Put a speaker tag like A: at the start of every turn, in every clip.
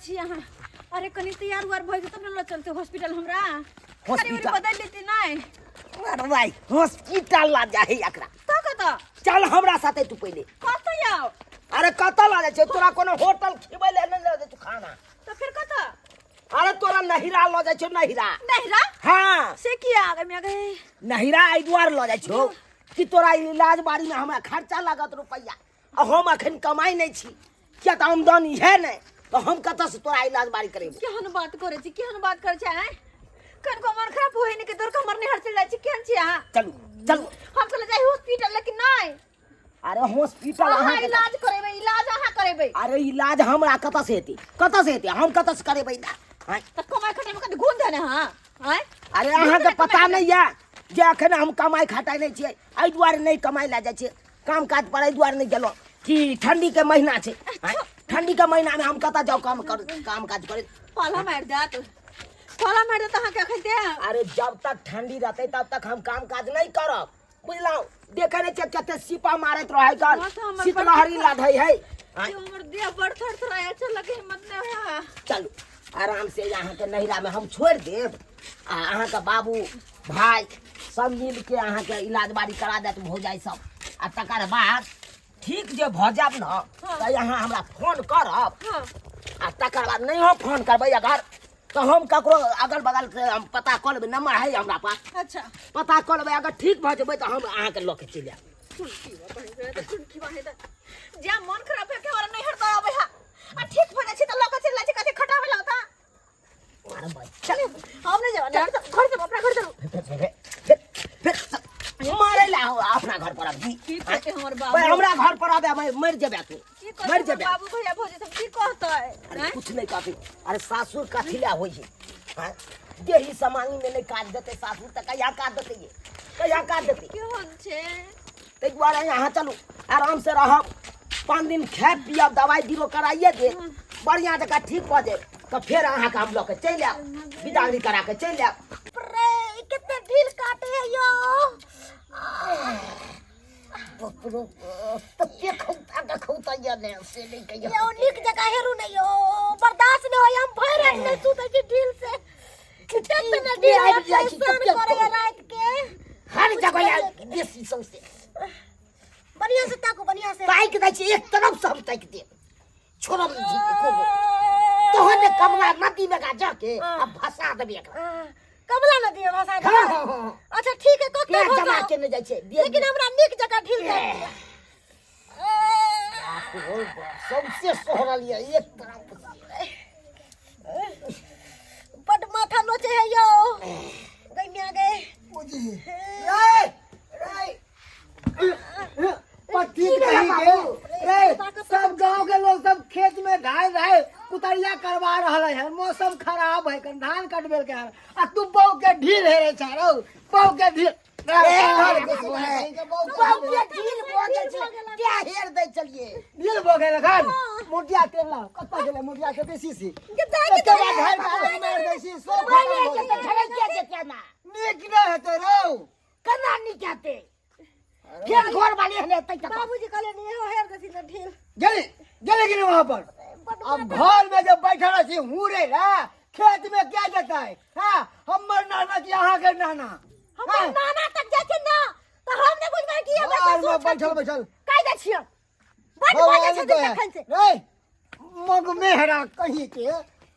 A: छी अहाँ अरे कनी तैयार उआर भऽ जेतै तब ने लऽ चलते हॉस्पिटल हमरा साड़ी उड़ी
B: हॉस्पिटल?
A: बदलि लेती नहि
B: अरे भाई हॉस्पिटल ला जाही एकरा
A: तऽ कतऽ
B: चल हमरा साथे तू पहिले
A: कतऽ जाउ
B: अरे कतऽ ला जाइ छै तोरा कोनो होटल खिबै ले नहि लऽ जाइ छौ खाना
A: तऽ फेर कतऽ
B: अरे तोरा नहिरा लऽ जाइ छौ नहिरा
A: नहिरा
B: हाँ
A: से किया आगे में गए
B: नहिरा एहि दुआरे लऽ जाइ छौ कि तोरा इलाज बारी में हमरा खर्चा लागत रुपैआ आ हम अखन कमाइ नहि छी किया तऽ आमदनी है नहि तऽ हम कतऽ से तोरा इलाज बारी करेबो
A: केहन बात करै छी केहन बात करै छी आँय कनको मन खराब होय ने के तोर हमर नैहर चलि जाइ छी केहन छी अहाँ
B: चलू चलू
A: हम चले जाइ हॉस्पिटल लेकिन नहि
B: अरे हॉस्पिटल
A: अहाँ
B: अहाँके
A: इलाज करेबै इलाज अहाँ करेबै
B: अरे इलाज हमरा कतऽ से हेतै कतऽ से हेतै हम कतऽ से करेबै इलाज आँय?
A: तऽ कमाइ खटाइ मे कनि घून देने हँ आँय
B: अरे अहाँके पता नहि यऽ जे अखन हम कमाइ खटाइ नहि छियै एहि दुआरे नहि कमाइ लए जाइ छियै काम काज पर एहि दुआरे नहि गेलहुँ कि ठंडीके महीना छै आँय? ठंडीके महीनामे हम कतऽ जाउ काम कर काम काज करे
A: पाला मारि देत पाला मारि देत अहाँके अखन ते
B: अरे जब तक ठंडी रहतै तब तक हम काम काज नहि करब बुझलहुँ देखै नहि छियै कते सीपा मारैत रहै गल
A: हाँ, तऽ हमर
B: शीतलहरी
A: बड़
B: लाधै है आँय?
A: यो हमर देह बड़ थरथराय अच्छा लगे हिम्मत नहि होय
B: चलू आराम से अहाँके नैहरामे हम छोड़ि देब आ अहाँके बाबू भाय सब मिलके अहाँके इलाज बारी करा देत भौजाइ सब आ तकर बाद ठीक जे भऽ जायब ने तऽ अहाँ हमरा फोन करब
A: हाँ
B: आ तकर बाद नहि हम फोन करबै अगर तऽ हम ककरो अगल बगल से हम पता कऽ लेबै नंबर है हमरा पास
A: अच्छा
B: पता कऽ लेबै अगर ठीक भऽ जेबै तऽ हम अहाँके लऽ के चलि आयब
A: चुनकी बहिन रे चुनकी बहिन जा मन खराब है के हमरा नैहर दऽ आबै है आ ठीक भऽ जाइ छै तऽ लऽ के चलि जाइ छै कथी खटाबै लगता
B: अरे भाई
A: चल हम नहीं जाब नैहर चल, घर चल अपना घर चलू
B: फिर फिर फिर फिर मारे ला हो अपना घर पर अभी
A: की कहते हमर बाबू
B: भाई हमरा घर पर आबे मैं मर जेबे तू
A: की कहते
B: मर
A: हमर
B: जेबे
A: बाबू भैया भौजी सब की कहते
B: अरे
A: आँय?
B: कुछ नहीं कहते अरे सासुर कथी ला होई है हाँ? देही समांगी में नहीं काट देते सासुर तक कहिया काट देते ये कहिया काट देते
A: केहन छै
B: ताहि दुआरे यहाँ चलू आराम से रहब 5 दिन खाय पियब दवाइ बीरो कराइए दे बढ़िया जकाँ ठीक भऽ जायब तऽ फेर अहाँके हम लऽ के चलि आयब विदागरी करा के चलि आयब
A: रे कितने ढील काटे है यो
B: बाप रे तते खौता के खौता ये ने से नहीं कहियो
A: यो निक जगह हेरू नहीं यो बर्दाश्त नहीं होय हम भरि रात नहीं सुतै छी ढील से कितने ने ढील
B: आबि जाइ छी,
A: परेशान
B: कते
A: करैया रात के
B: हर जगह आयल बेसी सौंसे
A: बढ़िया से ताकू बढ़िया से
B: ताकि दै छी एक तरफ से हम ताकि देब छोड़ब नहीं छी एको गो तोहर ने कमला नदी में गा जाके आ भसा देबी एकरा
A: कमला नदी में भसा
B: हाँ, हाँ, हाँ।
A: अच्छा ठीक है कते
B: पेट जमा
A: भसाओ
B: के नहीं जाइ छै
A: लेकिन हमरा नीक जगह ढील दे
B: सबसे सोहरल ये एक तरफ से
A: बड माथा नोचे है यो गई में आ गए
C: पूजी रे रे पट्टी कहीं के रे सब गांव के लोग सब खेत में धान रहे कुतरिया करवा रहल है मौसम खराब है कन धान कटबे के है आ तू बहू के ढील हेरे छा रौ बहू के ढील ढील भऽ गेल एखन मोटिया तेल ला कतऽ गेलै मोटिया के बेसी सी एते बार धान काटि मारि दै छी सब खतम भऽ गेलै। नीक नहि हेतै रौ
B: केना नीक हेतै फेर घर वाली हने हेतै कतऽ?
A: बाबूजी कहले नहीं हो हेर देथिन ना ढील
C: गेली गेली गेली वहां पर अब घर में जब बैठल छी हूँ रे ना खेत में क्या जाता है हाँ हमर नाना की अहाँ के नाना
A: हमर नाना तक जाइ छै ना तऽ हम नहि बुझबै कि हमर
C: घर में
A: ससुर
C: बैठल बैठल
A: कहि दै छियै बड बाजै छथिन तखन से
C: रे मग मेहरा कहीं के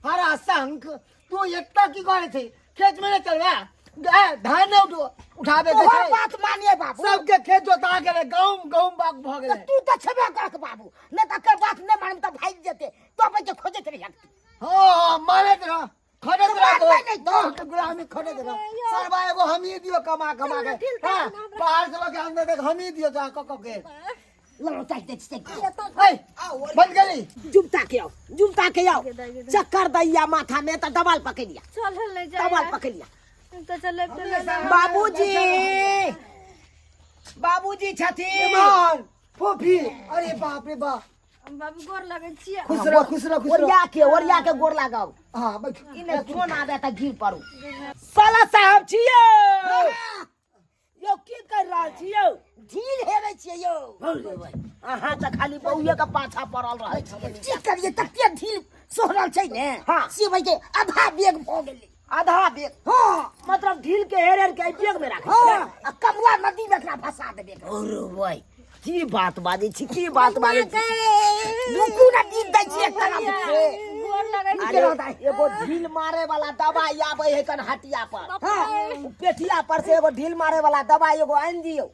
C: हरा शंख तू एत्ता की करे छै खेत में नहीं चलबा ए, धान नहीं उठो उठाबे के
B: तोहर
C: छै
B: बात मानिए बाबू
C: सबके खेत जोता गेलै गहूम गहूम बाग भऽ
B: तऽ
C: गेलै
B: तू तऽ छेबे करत बाबू नहि तऽ एकर बात नहि मानब तऽ भागि जेतै तो बच्चे खोजैत रहियक
C: हाँ हाँ मारैत रह खटैत रह
B: मारबै नहि तो।
C: गाँव के गुलामी खटैत रह सरबा एगो हमही दियो कमा कमा के हाँ बाहर से लोग अंदर देख हमही दियो जा कऽ कऽ के
B: लड़ो चाहि दै छियै
C: ऐ बंद गेली
B: जुमता के आओ जुमता के आओ चक्कर दैया माथा में तऽ दबाल पकड़ लिया
A: चल नहीं जाए
B: दबाल पकड़ लिया
A: तो चले चले
B: बाबूजी बाबूजी छथिन
C: ईमान फूफी अरे बाप रे बाप
A: बाबू गोर लगै छियै
C: खुश रह खुश रह खुश रह
B: ओरिया के ओरिया के गोर लागब
C: हाँ बैठ
B: ई ने फोन आबे तऽ गिर पड़ू साला साहब छियो यौ की कर रहल छियौ ढील हेबै छियै यौ अहाँ तऽ खाली बौए के पाछा पड़ल रहै छियै की करियै तते ढील
D: सोहरल छै ने।
B: हाँ।
D: से भाई के आधा बेग भऽ गेलै।
B: आधा बेग?
D: हाँ।
B: मतलब ढील के हेर हेर के एहि बेग में राखै
D: हाँ
B: छै?
D: आ कमला नदी में एकरा फंसा देबे।
B: अरे भाई, की बात बाजै छी, की बात बाजै छी?
D: रुकू ने, गीत दै छी एक तरफ से।
A: गोर लगै छी।
B: अरे एगो ढील मारे वाला दवाई आबै है कन हटिया पर।
D: हाँ।
B: उ पेठिया पर से एगो ढील मारे वाला दवाई एगो आनि दियौ,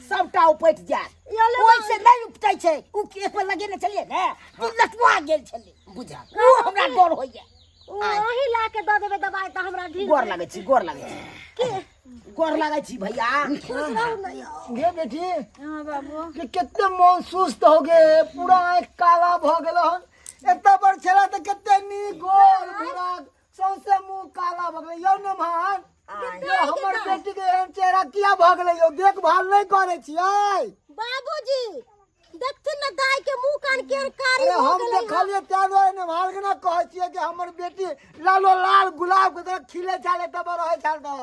B: सबटा उपटि जायत।
D: ओहिसे नहि उपटै छै। उ एक बेर लगेने छलियै ने, तू लटुआ गेल छलै।
B: बुझल।
D: ओ हमरा डर होइया।
E: ओ अहीं ला के दऽ देबै दबाई तऽ हमरा ढील।
B: गोर लगै छी, गोर लगै छी, गोर लगै छी भैया।
C: गे बेटी।
A: हाँ बाबू।
C: के कते मन सुस्त हो गए, पूरा आँख काला भ गेल हन। एतऽ पर छला तऽ कते नीक गोल भूरा, सौंसे मुंह काला भ गेलै। यौ नमहन, यौ हमर बेटी के एहन चेहरा किया भ गेलै यौ? देखभाल नहि करै छियै?
E: बाबूजी, देखथिन ने दाई के मुंह कान केहन कारी
C: अरे
E: भऽ
C: हम
E: गेलै हन।
C: देखलियै ताहि दुआरे नमहाल के ना कहै छियै कि हमर बेटी लालो लाल गुलाब के तरह खिले छल एतऽ पर रहै छल, तऽ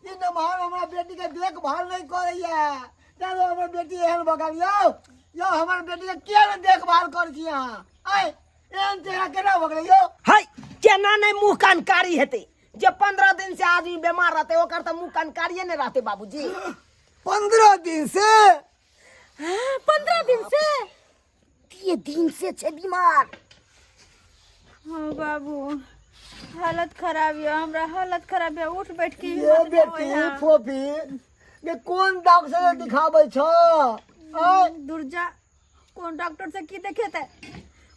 C: ई नमहाल हमरा बेटी के देखभाल नहि करैया, ताहि दुआरे हमर बेटी एहन भऽ गेल। यौ यौ, हमर बेटी के किया नहि देखभाल करै छी अहाँ? आँय, एहन चेहरा केना भऽ गेलै यौ?
B: है, केना नहि मुँह कान कारी हेतै? जे 15 दिन से आदमी बीमार रहतै, ओकर तऽ मुँह कान कारिये नहि रहतै बाबूजी।
C: 15 दिन से?
E: हाँ, 15 दिन से?
D: ये दिन से छै बीमार।
A: हाँ बाबू, हालत खराब यऽ हमरा, हालत खराब यऽ, उठ बैठ के
C: ये
A: हिम्मत नहि
C: बेटी
A: होइया।
C: फोफी के कोन डॉक्टर से दिखाबै छ? आँय?
A: दुर्जा, कोन डॉक्टर से की देखेतै?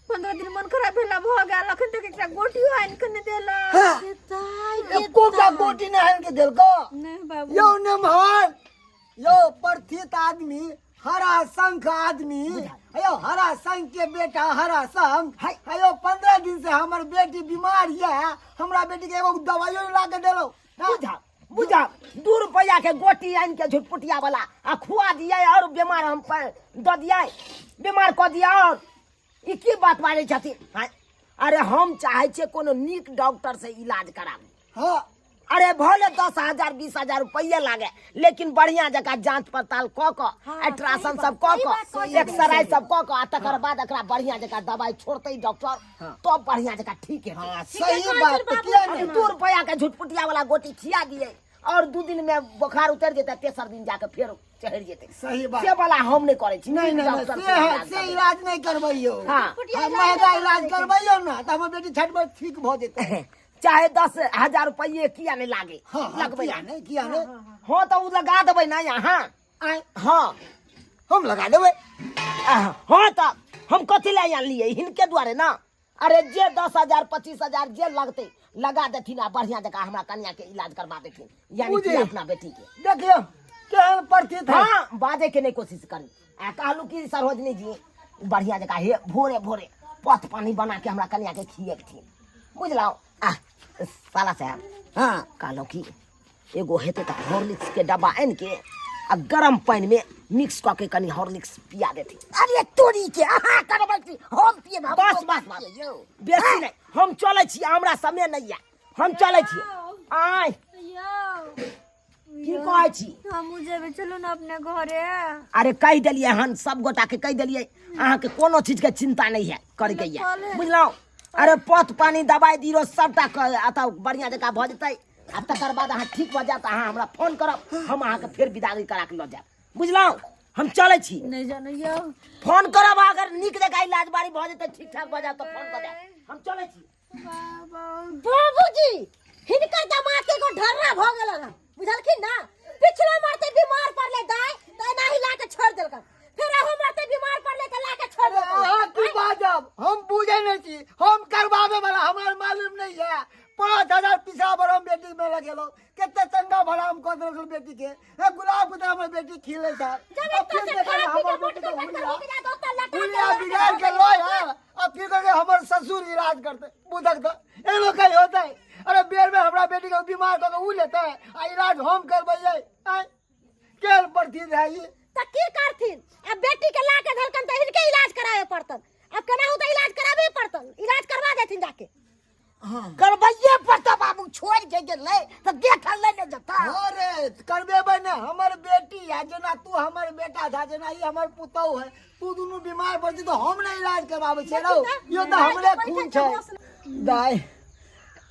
A: 15 दिन मन खराब भेला भऽ गेल, अखन तक एकटा गोटियो आनि कऽ नहि देलक।
C: एकोटा गोटी नहि आनि के देलको?
A: नहि बाबू।
C: यौ नमहर, यौ प्रथित आदमी, हरा शंख आदमी, यौ हरा शंख के बेटा हरा शंख, यौ 15 दिन से हमर बेटी बीमार ये, हमरा बेटी के एगो दवाइयो नहि ला के देलौ।
B: बुझा बुझा, 2 रुपया के गोटी आनि के झुटपुटिया वाला आ खुआ दियै और बीमार हम दऽ दियै, बीमार कऽ दियै। और ई की बात बाजै छथिन? हाँ, अरे हम चाहै छियै कोनो नीक डॉक्टर से इलाज कराबी।
C: हाँ।
B: अरे भले 10,000 20,000 रुपये लागे, लेकिन बढ़िया जकाँ जांच पड़ताल कऽ कऽ, अल्ट्रासाउंड सब कऽ कऽ, एक्सरे सब कऽ कऽ, आ तकर बाद एकरा बढ़िया जकाँ दवाई छोड़तै डॉक्टर, तब बढ़िया जकाँ ठीक हेतै।
C: हाँ, सही बात तऽ किया नहि।
B: 2 रुपया के झुटपुटिया वाला गोटी खिया दियै और 2 दिन में बुखार उतर जेतै, तेसर दिन जाके फेर चढ़ि जेतै।
C: सही बात।
B: से वाला हम नहि करै छी।
C: नहीं
B: नीक
C: नहीं नहीं,
B: डॉक्टर
C: से
B: से
C: है,
B: इलाज
C: से
B: करबै।
C: इलाज नहीं करबैयो।
B: हाँ।
C: हाँ, महंगा इलाज करबैयो ना तऽ हमर बेटी छठ पर ठीक भऽ जेतै।
B: चाहे 10,000 रुपये किया नहीं लागे।
C: हाँ, हाँ,
B: लगबै।
C: किया नहीं, किया नहीं।
B: हाँ, तऽ उ लगा देबै ना यहाँ।
C: आँय?
B: हाँ।
C: हम लगा देबै।
B: हाँ, तऽ हम कथी लए आनलियै हिनके दुआरे ना। अरे जे 10,000 25,000 जे लगतै लगा देथिन आ बढ़िया जकाँ हमरा कन्या के इलाज करवा देथिन, यानी कि
C: बुझे।
B: अपना बेटी के।
C: देखियौ केहन प्रतीत है।
B: हाँ, बाजे के नहीं कोशिश करी। आ कहलू कि सरोजनी जी बढ़िया जकाँ हे भोरे भोरे पथ पानी बना के हमरा कन्या के खिएथिन, बुझलहुँ? आ साला साहब।
D: हाँ।
B: कहलहुँ कि एगो हेतै तऽ हॉर्लिक्स के डब्बा आनि के आ गरम पानि में मिक्स कऽ के कनि हॉर्लिक्स पिया देथिन।
D: अरे तोरी के, अहाँ करबै कि हम पिएब? हम
B: बस
D: तो
B: बस बस,
D: यौ।
B: बेसी नहि, हम चलै छी, हमरा समय नहि यऽ, हम चलै छी। आय।
A: यौ।
B: की कहै छी?
A: हमहूँ जेबै, चलू ने अपने घरे।
B: अरे कहि देलियै हन, सब गोटा के कहि देलियै, अहाँके कोनो चीज के चिंता नहीं है करके ये, बुझलहुँ? अरे पथ पानी दवाई दिरो सबटा एतऽ बढ़िया जकाँ भऽ जेतै आ तकर बाद अहाँ ठीक भऽ जायब तऽ अहाँ हमरा फोन करब, हम अहाँके फेर विदागरी करा के लऽ जायब, बुझलहुँ? हम चलै छी।
A: नहि जानो यौ।
B: फोन करब, अगर नीक जकाँ इलाज बारी भऽ जेतै, ठीक ठाक भऽ जायत तऽ फोन कऽ देब। हम चलै छी।
E: बाबूजी, हिनकर दामाद के एगो ढर्रा भऽ गेल हन, बुझलखिन ना? पिछले मरते बीमार पड़ले दाई तऽ एनाही ला के छोड़ देलकन, फेर अहू मरते बीमार पड़ले तऽ ला के छोड़
C: अरे
E: देलकन।
C: अहाँ की बाजब, हम बुझै नहि छी। हम करबाबै वाला हमरा मालूम नहीं है। 5,000 पिछला बार हम बेटी में लगेलहुँ, कते चंगा भला हम कऽ देलहुँ बेटी के। हे गुलाब के तरह हमर बेटी खिले छै।
E: जब
C: आ
E: एतऽ
C: फिर
E: से
C: देखा
E: खा पी
C: हमर
E: के
C: बेटी के
E: मोटका
C: हुलिया
E: हो के जात, ओतऽ लटा के
C: हुलिया
E: लऽ के
C: बिगाड़ के लय है, आ फिर कहे हमर ससुर इलाज करते। बुझक तऽ एनो कहीं होतै? अरे बेर में हमरा बेटी के बीमार कऽ के उ लेतै आ इलाज हम करबैयै? आँय, केहन प्रथित है ई?
E: तऽ की करथिन अब? बेटी के ला के धलकन तऽ हिनके इलाज करावे पड़तन। अब केनाहु तऽ इलाज करावे पड़तन, इलाज करवा देथिन जाके।
D: करबैये पड़तौ बाबू, छोड़ के गेलै तऽ देखल नहि ने जेतौ।
C: अरे करबेबै ने, हमर बेटी है, जेना तू हमर बेटा था, जेना ई हमर पुतहु है। तू दुनू बीमार पड़ छी तऽ हम नहि इलाज करबाबै छियै रौ? यो तऽ हमरे खून छै। दाइ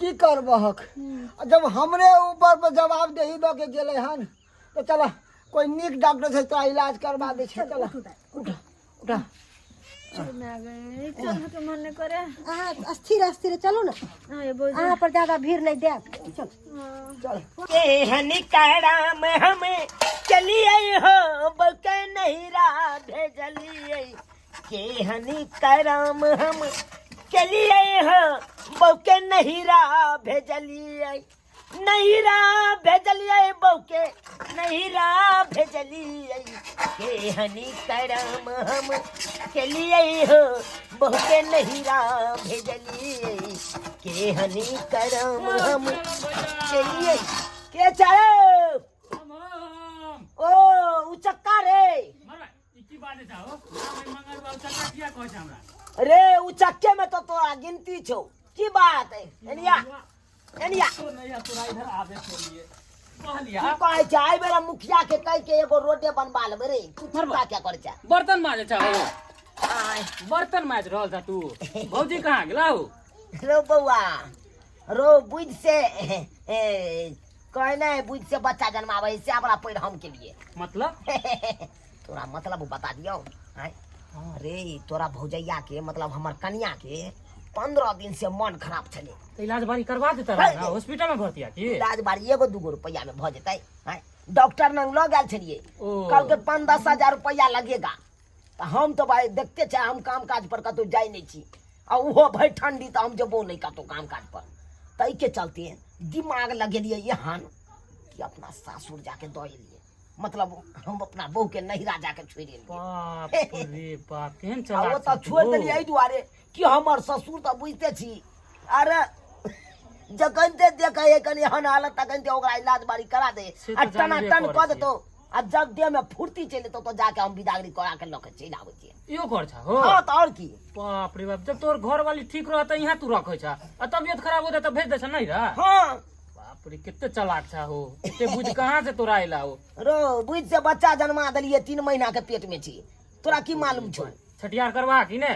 C: की करबहक, जब हमरे ऊपर पर जवाब देही दऽ के गेलै हन तऽ चल कोइ नीक डॉक्टर छै तोरा इलाज करबा दै छै। चल उठ उठ।
A: चल मैं आ गई, चल के मन नहीं करे।
E: अहाँ स्थिर स्थिर चलू ने।
A: हाँ ये बोल।
E: अहाँ पर ज्यादा भीड़ नहीं देब, चल
C: चल।
B: केहन कराम हम चलिए हो बके नहिरा भेजलिए, केहन कराम हम चलिए हो बके नहिरा भेजलिए, नहिरा भेजलिए बौके नहिरा भेजलिए, केहन करम हम चलिए हो बहुके नहिरा भेजलिए, केहन करम हम चलिए। के चलो ओ उचक्का रे। रे उचक्के में तो तोरा गिनती छौ, की बात है? एनिया एनिया, की कहै छै? एहि बेरा मुखिया के कहि के एगो रोडे बनवा लेबै रे। तू चिंता क्या करै छै?
F: बर्तन माजे छ हो, बर्तन माज रहल छ तू। भौजी कहाँ गेला हो?
B: रो बौआ रो, बुझ से कहै नहि, बुझ से बच्चा जन्माबै से हमरा पैर हम के लिए।
F: मतलब
B: तोरा मतलब बता दियौ? आँय रे, तोरा भौजैया के मतलब हमर कनिया के 15 दिन से मन खराब छलै।
F: तऽ इलाज बारी करवा देता रहे ना, हॉस्पिटल में भर्ती है की?
B: इलाज बारी एगो दूगो रुपैआ में भऽ जेतै? आँय, डॉक्टर लग लऽ गेल छलियै।
F: ओ।
B: कहलकै 5-10 हजार रुपैआ लगेगा। तऽ हम तऽ भाई देखते छै, हम काम काज पर कतहु जाइ नहि छी, आ ओहो भरि ठंडी तऽ हम जेबो नहि कतहु काम काज पर। ताहिके चलते दिमाग लगेलियै एहन कि अपना सासुर जाके दऽ एलियै, मतलब हम अपना बहू के नहिरा जाके छोड़ि एलियै।
F: बाप रे बाप, केहन
B: आ
F: चलाक
B: ओ तऽ
F: छह तू
B: छोड़ि
F: हो।
B: देलियै एहि दुआरे कि हमर ससुर तऽ बुझिते छी, अरे जखन ते देखै है कनि एहन हालत तखन ते ओकरा इलाज बारी करा दे
F: से
B: आ
F: तऽ
B: टना
F: जानबे
B: टन
F: करै
B: कऽ
F: छी।
B: देतौ, आ जब देह में फुर्ती चलि एतौ तऽ जाके हम बिदागरी करा के लऽ के चलि आबै छियै।
F: इहो कर छा हो?
B: हँ तऽ आओर की।
F: बाप रे बाप, जब तोहर घर वाली ठीक रहत यहाँ तू रखै छा, आ तबियत खराब होता तऽ भेज दे छा नहीं रहा?
B: हँ।
F: बाप रे, कते चालाक छा हो, एते बुझ कहाँ से तोरा अयला हो?
B: रो बुझ से बच्चा जन्मा देलियै, 3 महीना के पेट में छी, तोरा की मालूम छौ?
F: छठियार करबा की ने?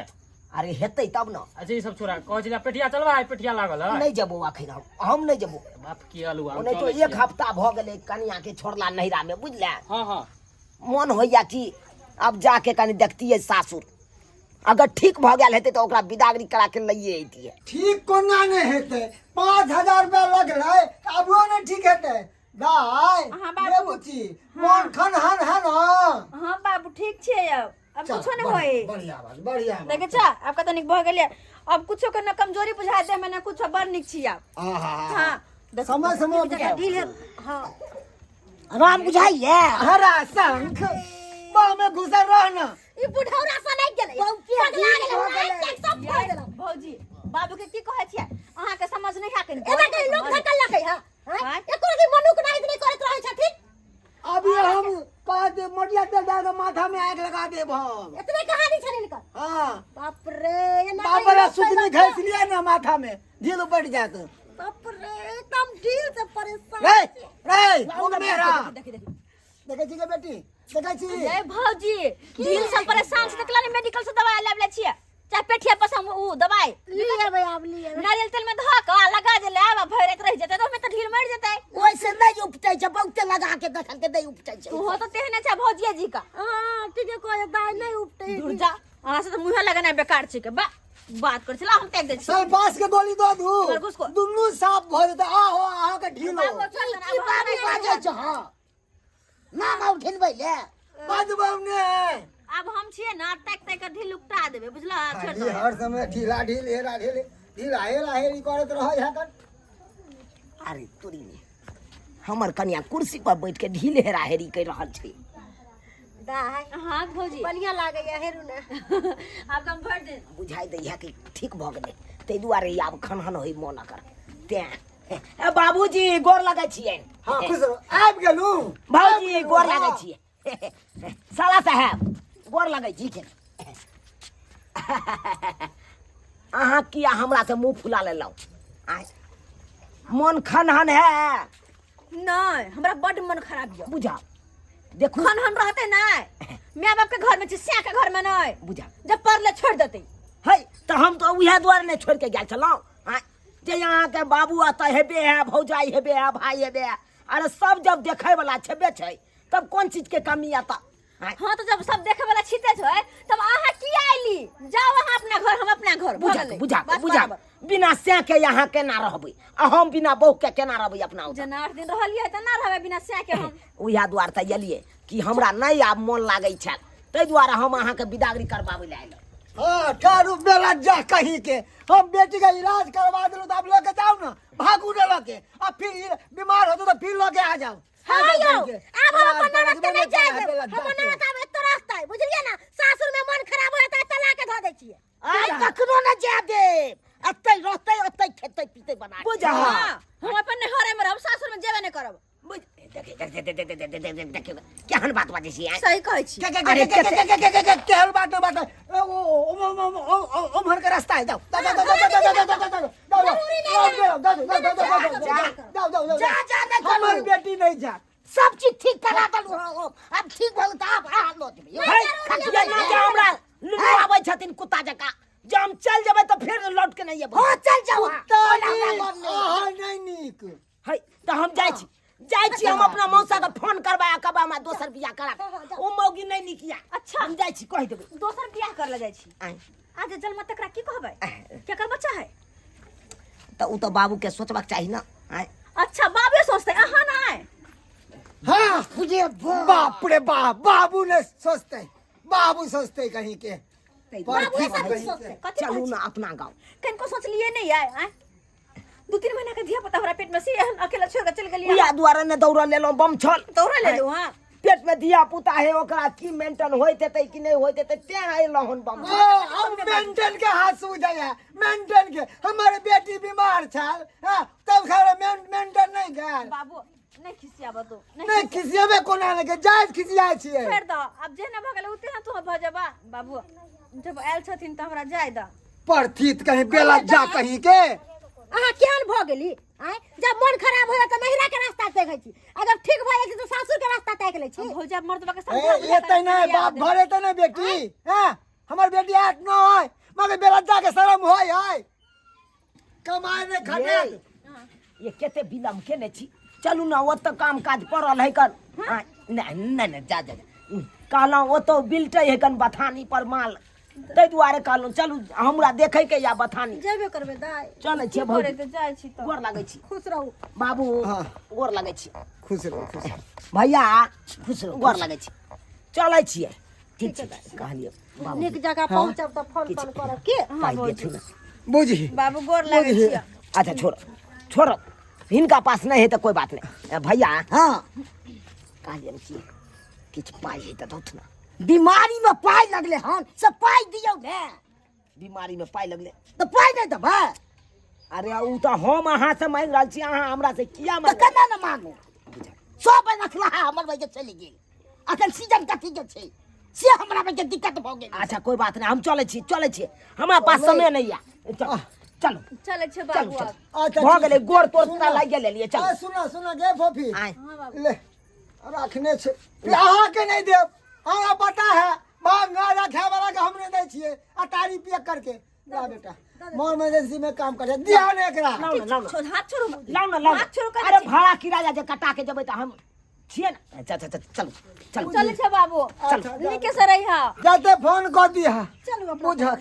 B: अरे हेतै तब न।
F: अच्छा ई सब छोड़ा, कहै छलै पेटिया चलबा है, पेटिया लागल है?
B: नहि जेबो अखन, हम नहि जेबो।
F: बाप की अलुआ।
B: ओनाहितो
F: चलै
B: एक
F: छियै।
B: हफ्ता भऽ गेलै कनिया के छोड़ला नैहरा में, बुझले?
F: हाँ हाँ।
B: मन होइया कि आब जाके कनि देखतियै सासुर, अगर ठीक भऽ गेल हेतै तऽ ओकरा बिदागरी करा के लइए अइतियै।
C: ठीक कोना नहि हेतै? 5000 रुपया लगलै तऽ अभियो नहि ठीक हेतै दाइ?
A: हाँ, बाबू।
C: रे बुच्ची, मन खनहन है ना?
A: हाँ बाबू, ठीक छै, अब अब
C: चल,
A: कुछो नहीं
C: बढ़िया-
A: होई।
C: बढ़िया बात, बढ़िया बात।
A: देखे छा, अब कते नीक भऽ गेलै, अब कुछो के न कमजोरी बुझा दे में न कुछो, बड़ नीक छी आब।
C: आहा।
A: हाँ देख-
C: समय समय
E: जकरा ढील है, हाँ।
D: राम बुझाइए।
C: हरा शंख बाह में घुसल रह ना।
E: ई बुढ़ौरा से नहीं गेलै, पगला गेलै, आँखि ताँखि सब फोड़ि देलक।
A: भौजी, बाबू के की कहै छियै? अहाँके समझ नहीं है कनि।
E: एना कहि लोक धकल लकै हँ?
A: आँय?
E: एको रति मनुख नहीं नहि करैत रहै छथिन।
C: अभी हम कह दे मोटिया तेल डाल के माथा में आग लगा देब हम।
E: एतने कहानी छनि हिनकर।
C: हाँ।
E: बाप रे, एना
C: बाप
E: कहि
C: रे,
E: लोक
C: सुतनी
E: पैदा
C: घस लिया ना माथा में ढील उपट जात।
E: बाप रे, एकदम ढील से परेशान
C: रे
E: छी।
C: रे मुख मेरा
A: देखी देखी।
C: देखै छी के बेटी, देखै छी?
A: ए भौजी, ढील से परेशान छी तऽ मेडिकल से दवाई लाबि लै छियै, चाहे पेठिया पर से हम उ दवाई
E: लिए आब लिए।
A: नारियल तेल में धऽ कऽ आ लगा देले आब, आ भरि राति रहि जेतै तऽ ओहिमे तऽ ढील मरि जेतै।
D: ओहिसे नहि उपटै छै, बहुते लगा के देखल के नहि उपटै छै।
A: तूहो तऽ तेहने छै भौजिया जी का।
E: हाँ ठीके कहै दाइ, नहि उपटै।
A: दूर जा, अहाँ से तऽ मुँहे लगेनाइ बेकार छै के बा बात करै छला, हम त्याग दै छी।
C: सर बांस के गोली दऽ दू।
A: खरगोश को।
C: दुनू साफ भऽ जेतै। आहो अहाँ के ढीलो।
A: बाबू, चल ना,
D: की
A: आब
D: बाबू
A: हमरा
D: बाजै छ? हँ, नाम आउ ढिलबै ले।
C: बजबौ ने।
A: आब हम छियै ना, ताकि ताकि कऽ ढील उकटा देबै, बुझलह? छोड़ि
C: खाली
A: देबै।
C: हर समय ढीला ढील हेरा ढील ढीला हेरा हेरी करैत रहै है कन।
B: अरे तोरी में हमर कनिया कुर्सी पर बैठ के ढील हेरा हेरी कर रहल छै।
E: दाइ।
A: हाँ भौजी।
E: बढ़िया लागैया, हेरू ने।
A: आब तऽ हम भरि दिन
B: बुझाइ दै है कि ठीक भऽ गेलै, ताहि दुआरे ई आब खनहन होइ मोन एकर तें। ए बाबूजी, गोर लगै छियै।
C: हाँ खुश रहो, आबि गेलहुँ।
B: भौजी, गोर लगै छियै। साला साहेब, गोर लगै छी। के अहाँ किया हमरा से मुंह फुला लेलहुँ? आँय, मन खनहन है?
A: नहि, हमरा बड्ड मन खराब यऽ।
B: बुझा देखू।
A: खनहन रहतै नहि, माय बाप के घर में छी, सैं के घर में नहि।
B: बुझा
A: जब पढ़ले छोड़ि देतै
B: है तऽ हम तऽ उएह दुआरे नहि छोड़ि के गेल छलहुँ। आँय, जे अहाँके बाबू एतऽ हेबे है, भौजाई हेबे है, भाई हेबे है। अरे सब जब देखै वाला छेबे छै तब कोन चीज के कमी एतऽ? आँय?
A: हाँ, तो जब सब देखे वाला छिते छै तब अहाँ की आइली? जाओ अहाँ अपना घर, हम अपना घर। भऽ
B: बुझा
A: गेलै।
B: बुझा
A: बात
B: बुझा
A: बराबर।
B: बिना सै के यहाँ केना रहबै आ हम बिना बहू के केना रहबै अपना ओतऽ?
A: जेना 8 दिन रहलियै तऽ ना रहबै बिना सै के हम।
B: उएह दुआरे तऽ एलियै कि हमरा नहि आब मोन लागै छल, ताहि दुआरे हम अहाँके बिदागरी करबाबै लए आयल।
C: हाँ, ठहरू बेलज्जा कहीं के, हम बेटी का इलाज करवा दिलू तो अब लेके जाओ ना, भागू ना लेके, अब फिर बीमार होते तो फिर लेके आ जाओ।
E: हाँ
C: आ जाओ
E: यौ,
C: कहीं के।
E: आब हम अपन
C: इलाज
E: ननद के नहीं
C: करवा
E: जाय
C: देबै,
E: देब।
C: बेलज्जा
E: हमर
C: के।
E: ननद आब एतऽ रहतै, बुझलियै ना? सासुर में मन खराब होय तऽ एतऽ ला के धऽ दै छियै।
D: आइ कखनो न जाय देब, एतै रहतै, ओतै खेतै पीतै बना के।
B: बुझा।
A: हाँ, हम अपन नैहरे में रहब, सासुर में जेबे नहीं करब।
B: बुझ देख देख देख देख देख देख देख देख केहन बात बाजै छी आँय?
A: सही कहै छी।
C: के के
B: अरे
C: के के के के के के के केहन बात नहीं बात नहीं। ओ ओ ओ ओ ओ ओ ओम्हर के रास्ता है, जाओ जाओ जाओ जाओ जाओ जाओ जाओ जाओ जाओ जाओ जाओ जाओ जाओ जाओ जाओ जाओ जाओ
D: जा जा नहीं
C: हमर
D: करू।
C: बेटी नहीं जा।
D: सब चीज ठीक करा देलहुँ हँ, आब ठीक भऽ गेल तऽ आब अहाँ लऽ जेबै।
B: हे, खटिया ना जे हमरा लुलु आबै छथिन कुत्ता जकाँ, जे हम चलि जेबै तऽ फेर लौट के नहि एबै।
D: हँ चल जाउ अहाँ।
C: कुत्ता
D: ओना हमरा
C: नीक,
D: घर नहि।
C: अहाँ नहीं नीक।
B: है तऽ हम जाइ छी, जाइ छी हम अपना मौसा के फोन करबा आ कहबै हमरा दोसर बियाह करा दे। ओ मौगी नहि नीक या।
A: अच्छा।
B: हम जाइ छी, कहि देबै।
A: दोसर बियाह कर ले जाइ छी।
B: आँय।
A: आज जन्म तकरा की कहबै? केकर बच्चा है?
B: तऽ ओ तऽ बाबू के सोचबाक चाही ना। आँय।
A: अच्छा, बाबे सोचते, अहाँ ना आए।
C: हाँ,
D: बुझे
C: बाप रे बाप, बाबू ने सोचते, बाबू सोचते कहीं के।
E: बाबू सब कुछ सोचते।
A: कथी
B: चलू
A: कहै छी?
B: ना अपना गाँव।
A: कनिको सोचलिए नहीं आए, आँय? 2-3 महीना के धिया पुता हमरा पेट में से एहन अकेला छोड़ के चल गेलियै।
B: उएह दुआरे ने दौड़ल लेलहुँ, बम छल।
A: दौड़ल लेलहुँ, हाँ।
B: पेट में धिया पुता है, ओकरा की मेंटन होइत हेतै कि नहि होइत हेतै, तें अयलहुँ हन बम।
C: ओ, अब मेंटन के हाथ सूझै है, मेंटन के। हमर बेटी बीमार छल, हाँ, तब खैर मेंटन नहीं गेल।
A: बाबू नहीं खिसियाब तू।
C: नहीं खिसियेबे कोना नहीं के, जायज खिसियाय छियै।
A: छोड़ि दह, आब जेना भऽ गेलै ओते तू भऽ जेबा। बाबू जब आयल छथिन तऽ हमरा जाय दह।
C: परथित कहीं बेलज्जा कहीं के।
E: अहाँ केहन भऽ गेली? आँय, जब मन खराब हो जाए तऽ नैहरा के रास्ता देखै छी, आ जब ठीक भऽ जाइ छी तऽ सासुर के रास्ता ताकि लै छी।
A: भौजा मर्दबा के
C: ए,
A: समझा बुझा
C: एतै नहि
A: कऽ
C: बाप घर एतै नहि बेटी। हाँ, हमर बेटी 8-9 है, मगर बेलज्जा के शरम होय है, कमाए नहि खटे।
B: ये कते विलम्ब केने छी, चलू ना ओतऽ काम काज पड़ल है कन। नहि नहि नहि, जा जा जा। कहलहुँ ओतऽ बिलटै है कन बथानी पर माल, ताहि दुआरे कहलहुँ चलू हमरा देखै के या बथानी।
E: जेबे करबै दाइ।
B: चलै छियै
A: की
B: भौजी।
A: करै तऽ जाइ छी तऽ।
B: गोर लागै छी।
E: खुश रहू।
B: बाबू।
C: हाँ।
B: गोर लागै छी।
C: खुश रहू, खुश रहू।
B: भैया
D: खुश रहू।
B: गोर लागै छी। चलै छियै। ठीक छै, कहलियै बाबू।
E: नीक जगह पहुँचब तऽ फोन तोन करब की?
B: पाइ देथुन ने।
C: बुझी
A: बाबू गोर लागै छियै।
B: अच्छा छोड़ो छोड़ो, हिनका पास नहीं है तऽ कोई बात नहीं। भैया।
D: हाँ।
B: कहलियै कि किछु पाइ है तऽ दौथ ना।
D: बीमारी में पाइ लगले हन से पाइ दियौ ने।
B: बीमारी में पाइ लगले
D: तऽ पाइ नहि देबै?
B: अरे ओ तऽ हम अहाँ से मांगि रहल छी, अहाँ हमरा से किया
D: तऽ
B: मांगि?
D: केना ने मांगू? सब रखला है हमर वजह चलि गेल। अखन सीजन कथी के छै से हमरा वजह दिक्कत भऽ गेल।
B: अच्छा कोई बात नहीं, हम चलै छी, चलै छी, हमरा पास समय नहीं है। चलो चलो
A: चलै छै
B: चलू
A: बाबू।
B: चलू।
A: आब
C: अच्छा,
B: भऽ
C: ठीक।
B: गेलै, गोर तोर
C: सुनऽ।
B: पूरा लागि गेल लेलियै। चलू।
C: आ, सुनऽ सुनऽ गे फोफी।
B: आँय।
C: ले रखने छै, अहाँके नहि देब, हमरा पता है, भांग गांजा खाय वाला के हम नहि दै छियै। आ तारी पिए करके ला बेटा, मोर इमरजेंसी में काम करे दिया ने एकरा।
B: लाउ ने, लाउ ने।
A: छोड़, हाथ छोड़ू।
B: लाउ ने, लाउ ने।
A: हाथ छोड़ू करै
B: अरे
A: छी।
B: भाड़ा किराया जे कटा के जेबै तऽ हम छियै ने। अच्छा अच्छा अच्छा, चलू चलू।
A: चलै छै बाबू।
C: अच्छा,
A: नीके से रहिहा।
C: जाते फोन कऽ दिहा।
E: चलू अपना।
C: बुझक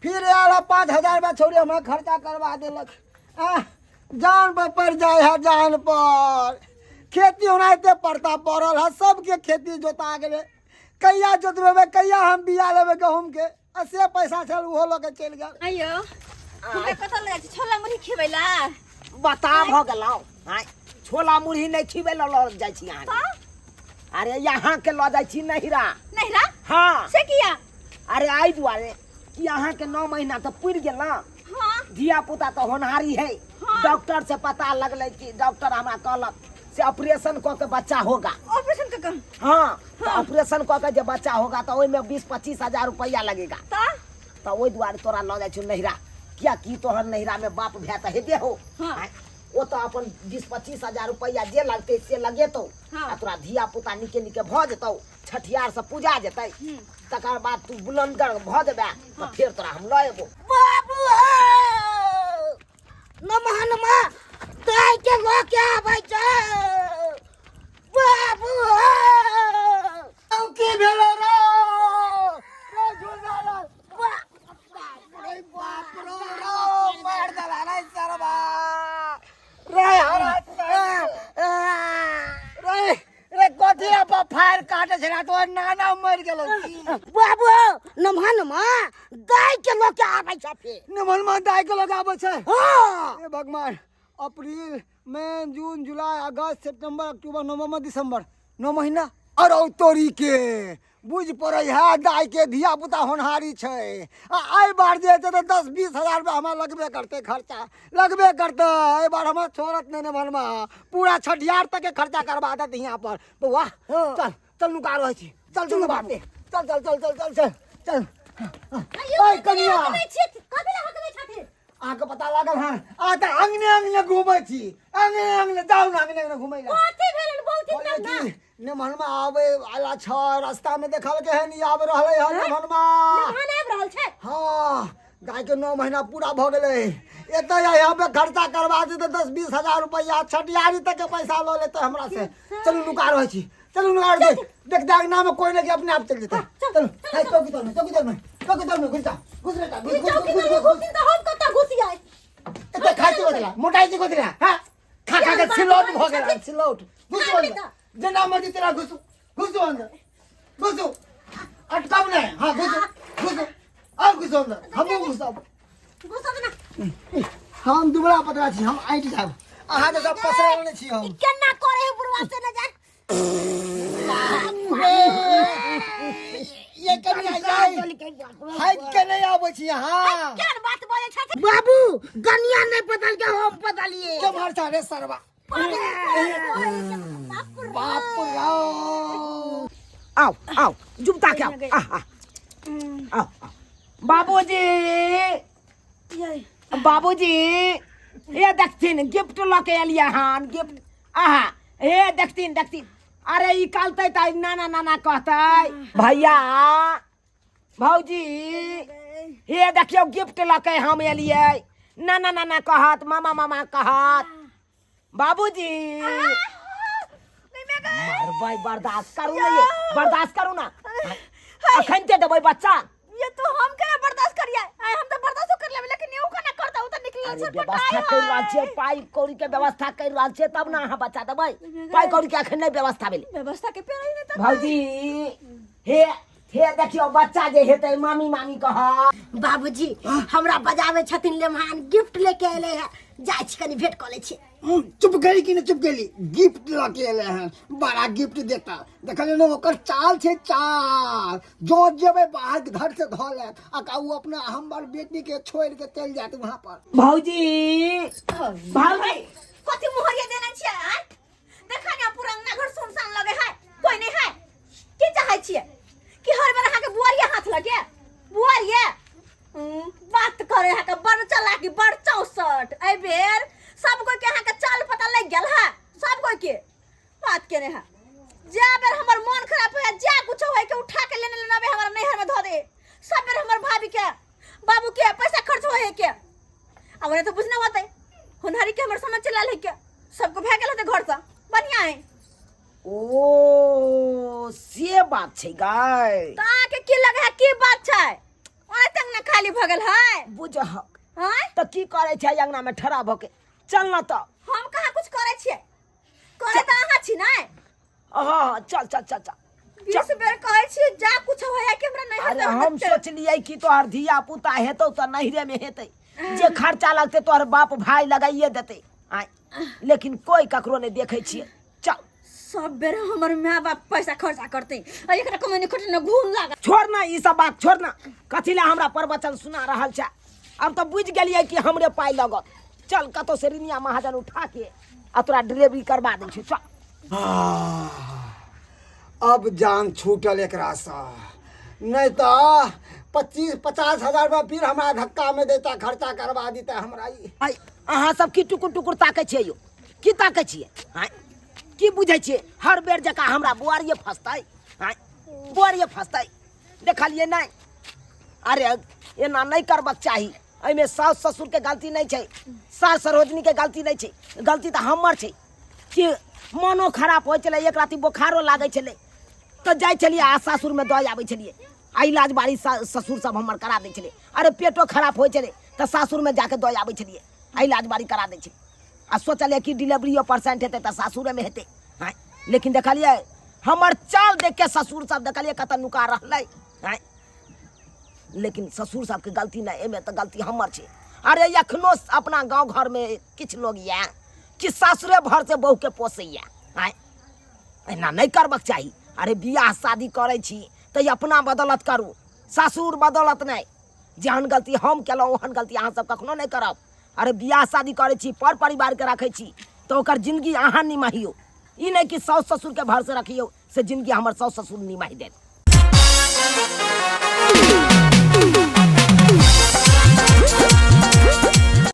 C: फिर आयल 5000 रुपया छोड़ी हमरा खर्चा करवा देलक। आह, जान पर पड़ जाए है, जान पर। खेती ओनाहिते पड़ता पड़ल है, सबके खेती जोता गेलै। कहिया जोतबेबै, कहिया हम बिया लेबै गहूँम के? आ से पैसा छल ओहो लऽ के चलि गेल।
A: आइयो हमरा कतऽ लऽ जाइ छी छोला मुरही खेबै ला?
B: बता भऽ गेलहुँ। आँय, छोला मुरही नहि खिबै लऽ लऽ जाइ छी अहाँके। अरे यहाँ के लऽ जाइ छी नैहरा।
A: नैहरा?
B: हाँ।
A: से किया?
B: अरे एहि दुआरे कि अहाँके 9 महीना तऽ पुरि गेल ना।
A: हाँ।
B: धिया पुता तऽ होनहारी है।
A: हाँ।
B: डॉक्टर से पता लगलै कि डॉक्टर हमरा कहलक से ऑपरेशन कऽ के बच्चा होगा।
A: ऑपरेशन कऽ के?
B: हाँ, तऽ ऑपरेशन कऽ के जे बच्चा होगा तऽ ओहिमे 20-25 हजार रुपैआ लगेगा।
A: तऽ?
B: तऽ ओहि दुआरे तोरा लऽ जाइ छौ नैहरा, कियाकि तोहर नैहरामे बाप भाय तऽ हेबे हो।
A: हाँ।
B: आँय, ओ तऽ अपन 20-25 हजार रुपैआ जे लगतै से लगेतौ।
A: हाँ।
B: आ तोरा धिया पुता नीके नीके भऽ जेतौ, छठियार से पूजा जेतै, तकर बाद तू बुलंदगर भऽ जेबे तऽ फेर तोरा हम लऽ एबो।
D: बाबू हो, लऽ के आबै छै बाबू
C: औ की भेलो रे रे झूला रे बाप रे बाप रे रो मार देला रे सरबा रे हरा रे रे कथी पर फायर काटे छला तो नाना मर गेलो की
D: बाबू नमहा नमा दाइ के लऽ के आबै छै फेर
C: नमन मन दाइ के लगाबै छै
D: हँ
C: हे भगवान अप्रैल मई जून जुलाई अगस्त सितंबर अक्टूबर नवंबर दिसंबर 9 महीना अरौ तोरी के बुझ पड़ै है दाइ के धिया पुता होनहारी छै आ एहि बार जे हेतै तऽ 10-20 हजार रुपया हमरा लगबे करतै खर्चा लगबे करतै एहि बार हमरा छोड़त नहि ने भनमा पूरा छठियार तक के खर्चा करवा देत हियाँ पर बौआ चल चल नुका रहै छी चल चल बाटे चल चल चल चल चल चल चल ओइ कनिया
E: कथी लए हकबै छथिन
C: अहाँके पता लागल हँ अहाँ तऽ अंगने अंगने घूमै छी अंगने अंगने जाउ ने अंगने अंगने घूमै लए
E: कथी भेलन बहुत दिन तक ना
C: कहलियै कि नेमहनमा आबै वाला छ रास्ता में देखलकै हन ई आबि रहलै हन नेमहनमा
E: नहान आबि रहल छै
C: हँ गाय के 9 महीना पूरा भऽ गेलै एतऽ यहाँ पे खर्चा करवा देतै 10-20 हजार रुपैआ छठियारी तक के पैसा लऽ लेतै हमरा से चलू नुका रहै छी चलू नुका रहै छी देख दागना में कोई नहीं अपने आप चल जेतै चलू हाय चौकी तर में चौकी तर में चौकी तर में घुस जा घुस रे घुस घुस
E: चौकी
C: घुस
E: तर में
C: घुस घुस
E: घुसिन तऽ हम कतऽ घुसी आइ
C: एते खाइ छी बदला मोटाइ छी बदला हां खा खा के सिलौट भऽ गेल सिलौट घुस अंदर जेना मर्जी तेना घुसू घुसू अंदर घुसू अटकाब नहीं हाँ घुसू घुसू और घुसू अंदर हमहूँ घुसब
E: घुसब ना
C: हम दुबला पतला छी हम आँटि जायब अहाँके सब पसरल नहि छी हम
E: ई केना करे है बुढ़वा से न जान
C: ये कनिया जाय हटि के नहि आबै छी अहाँ
E: केहन बात बोले छथिन
D: बाबू गनिया नहीं बदल के हम बदलिए
C: केम्हर छा रे सरवा बाप रे
B: आओ आओ जुमता के आओ आ, आ, आओ आओ। बाबूजी बाबूजी ये देखथिन गिफ्ट लऽ के एलियै हन गिफ्ट आहा हे देखथिन देखथिन अरे ई कहतै तऽ नाना नाना कहतै भैया भौजी हे देखियौ गिफ्ट लऽ के हम एलियै नाना नाना कहत मामा मामा कहत बाबूजी मरबै बर्दाश्त करू ने ये बर्दाश्त करू ना अखन के देबै बच्चा
A: ये तो हम केना बर्दाश्त करिए आय हम तो बर्दाश्त कर लेबै लेकिन you केना करता उ त निकलल
B: अरे
A: छटपटाई
B: व्यवस्था कर रहल छियै पाइ कौड़ी के व्यवस्था कर रहल छियै तब ने अहाँ बच्चा देबै पाइ कौड़ी के अखन नहि व्यवस्था भेलै
A: व्यवस्था के पेड़ ही नहीं त
B: भौजी हे हे देखियौ बच्चा जे हेतै मामी मामी कहत
E: बाबूजी हमरा बजावे छथिन लेमहान गिफ्ट लेके एले है जाइ छी कनी भेंट कऽ लै छी
C: चुप गेली कि नहि चुप गेली गिफ्ट लऽ के एले हन बड़ा गिफ्ट देता देखलियै ने ओकर चाल छै चाल जो जेबै बाहर घर से धऽ लेत आ का उ अपना हमर बेटी के छोड़ के चलि जायत वहाँ पर
B: भौजी भौजी
A: कथी मोहरिया देने छियै आय देखा ने पूरा अंगना घर सुनसान लगे है कोई नहीं है की चाहै छियै कि हर बेर अहाँके बुआरिया हाथ लगे बुआरिया बात करे अहाँके बड़ चलाकी बड़ चौसठ एहि बेर सब कोई के अहाँके चाल पता लग गेल है सब कोई के बात केने है जा बेर हमर मन खराब होय जा कुछ होय के उठा के लेने लेने आबे हमरा नैहर में धो दे सब बेर हमर भाभी के बाबू के पैसा खर्च होय के अब ओने तो बुझना होतै होनहारी के हमर समझ चलल है के सबको भए गेल होतै घर से बढ़िया है
B: ओ से बात छै गाय
A: तऽ अहाँके की लगे है की बात छै ओने तक ना खाली भऽ गेल है
B: बुझहक
A: आँय
B: तऽ की करै छै अंगना में ठड़ा भऽ के चल न तऽ
A: हम कहाँ कुछ करै छियै करै तऽ अहाँ छी ने
B: हाँ चल चल चल चल
A: 20 बेर कहै छी जा कुछ होय है कि हमरा नहीं
B: अरे हम सोचलियै कि तोहर धिया पुता हेतौ तऽ नैहरे में हेतै जे खर्चा लगतै तोहर बाप भाई लगाइए देतै आय लेकिन कोई ककरो नहि देखै छियै चल
A: सब बेर हमर माय बाप पैसा खर्चा करते आ एकरा कमेने खटे न घून लागा
B: छोड़ ना ई सब बात छोड़ ना कथी लए हमरा प्रवचन सुना रहल छै अब तऽ बुझि गेलियै कि हमरे पाइ लगत चल कतौ से रिनिया महाजन उठा के आ तोरा डिलीवरी करबा दै छी चल
C: अब जान छूटल एकरा से नहीं तो 25-50 हजार रुपया फिर हमरा धक्का में देता खर्चा करवा देता हमरा ई।
B: आइ अहाँ सब की टुकुर टुकुर ताकै छियै यौ की ताकै छियै आँय की बुझै छियै हर बेर जकाँ हमरा बुआरिये फसतै आँय बुआरिये फसतै देखलियै नहि अरे एना नहि करबाक चाही एहिमे साउस ससुरके गलती नहि छै, सास सरोजनीके गलती नहि छै, गलती तऽ हमर छै कि मोनो खराब होइ छलै, एक राति बोखारो लागै छलै तऽ जाइ छलियै आ सासुरमे दऽ आबै छलियै आ इलाज बारी ससुर सब हमर करा दै छलै। अरे पेटो खराब होइ छलै तऽ सासुरमे जाके दऽ आबै छलियै आ इलाज बारी करा दै छलै। आ सोचलियै कि डिलीवरियो परसेंट हेतै तऽ सासुरेमे हेतै। आँय, लेकिन देखलियै हमर चाल देख के ससुर सब देखलियै कतऽ नुका रहलै। आँय, लेकिन ससुर सबके गलती नहि, एहिमे तऽ गलती हमर छै। अरे एखनो अपना गाँव घरमे किछु लोग यए कि सासुरे भर से बहुके पोसैया। आँय, एना नहि करबाक चाही। अरे बियाह शादी करै छी तऽ अपना बदौलत करू, सासुर बदौलत नहि। जेहन गलती हम केलहुँ ओहन गलती अहाँ सब कखनो नहि करब। अरे बियाह शादी करै छी, पर परिवारके रखै छी तऽ ओकर जिंदगी अहाँ निमाहियौ, ई नहि कि साउस ससुरके भरसे रखियौ से जिंदगी हमर साउस ससुर निमाहि देत।